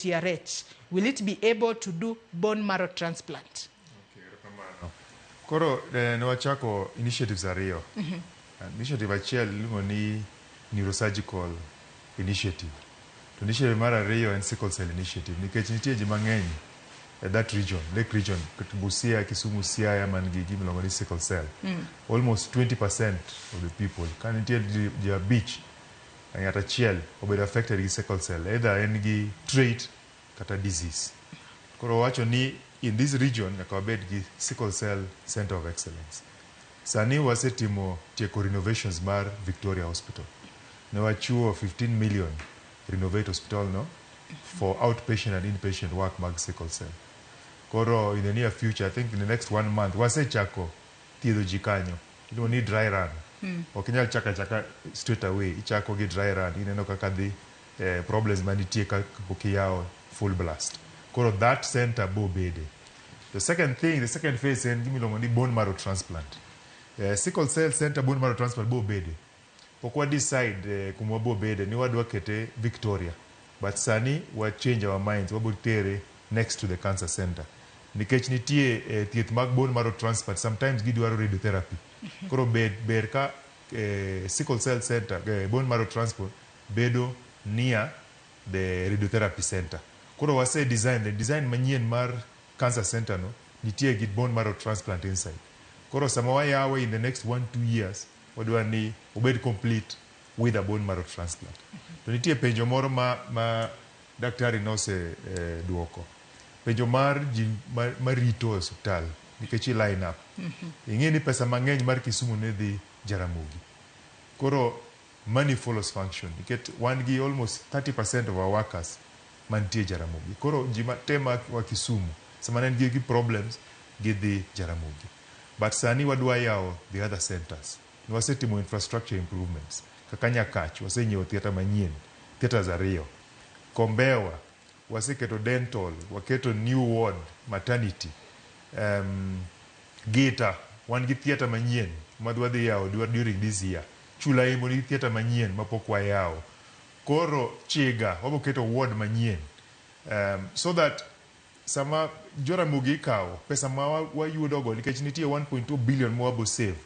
TRH, will it be able to do bone marrow transplant? Okay, erokamano. Koro ne wachako initiatives ariyo. Initiative achiel iluongo ni neurosurgical initiative. To initiative mar ariyo en sickle cell initiative nikech nitie ji mang'eny e that region, Lake Region, Busia, Kisumu, Siaya man gi gima iluongo ni sickle cell. Almost 20% of the people. Ka nitie ji 5, ng'at achiel obedo affected gi sickle cell, either en gi trait kata disease. Koro wacho ni in this region nyaka wabed gi sickle cell center of excellence. Sani wasetimo tieko renovations mar Victoria Hospital. Ne wachiwo 15 million renovate hospital no for outpatient and inpatient work mag sickle cell. Koro in the near future, I think in the next one month, wasechako thiedho ji kanyo. Iluongo ni dry run. Ok inyal chako achaka straight away. Ichako gi dry run. Ineno kaka dhi problems manitie ka pok iyawo full blast. Koro that center bo bede. The second thing, the second phase en gima iluongo ni bone marrow transplant. Sickle cell center bone marrow transplant bo bede. Pok wa decide kuma wabo bede ni wadwa kete Victoria. But sani wa change our minds, wabo tere next to the cancer center. Nikech nitie thieth mag bone marrow transplant, sometimes gidwaro radiotherapy. Koro ber ka sickle cell center, bone marrow transplant bedo near the radiotherapy center. Koro wase design, the design manyien mar cancer center no, nitie gi bone marrow transplant inside. Koro sama wayawe in the next 1, 2 years, wadwa ni obed complete with a bone marrow transplant. To nitie penjo moro ma daktari nose duoko. Penjo mar ji marito e osiptal nikech i line up. Ing'e ni pesa mang'eny mar Kisumu ne dhi Jaramogi. Koro money follows function nikech wan gi almost 30% of our workers mantie Jaramogi. Koro ji te ma wa Kisumu sama ne gi problems gidhi Jaramogi. But sani wadwa yawo the other centers. Wasetimo infrastructure improvements. Kaka Nyakach wasenyiewo theatre manyien, theatres ariyo. Kombewa waseketo dental, waketo new ward, maternity. Gita wan gi theatre manyien ma wadhi yawo during this year. Chula Imbo nigi theatre manyien mapok wayawo. Koro Chiga wabo keto ward manyien. So that sama Joramogi ikawo pesa ma wayudogo nikech nitie 1.2 billion ma wabo save,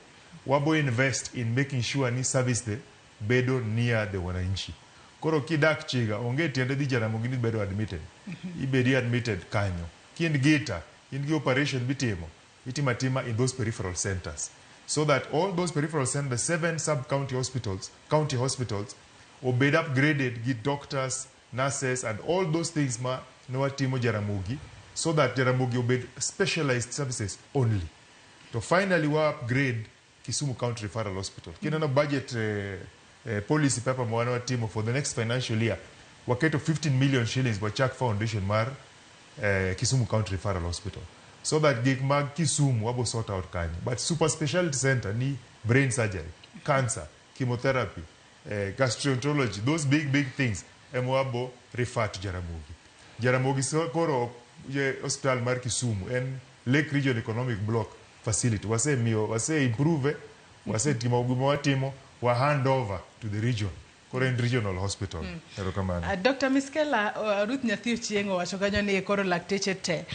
wabo invest in making sure ni service de bedo near the wananchi. Koro kidak Chiga onge tiende dhi Jaramogi ni bedo admitted. Ibedi admitted kanyo. Kin Gita, in gi operation bitimo, itimo atima in those peripheral centers. So that all those peripheral centers, seven sub-county hospitals, county hospitals, obed upgraded gi doctors, nurses, and all those things ma ne watimo Jaramogi, so that Jaramogi obed specialized services only. To finally wa upgrade Kisumu County Referral Hospital. Kineno budget policy paper ma wan watimo for the next financial year, waketo 15 million shillings wachak foundation mar Kisumu County Referral Hospital. So that gik mag Kisumu wabo sort out kanyo. But super specialty center ni brain surgery, cancer, chemotherapy, gastroenterology, those big, big things, ema wabo refer to Jaramogi. Jaramogi so, koro ye hospital mar Kisumu en Lake Region Economic Block facility. Wase miyo, wase improve, wase timo gima watimo, wa hand over to the region. Koro en regional hospital. Erokamano. Dr. Miskela, Ruth Nyathi Ochieng' owacho kanyo ni koro lakteche te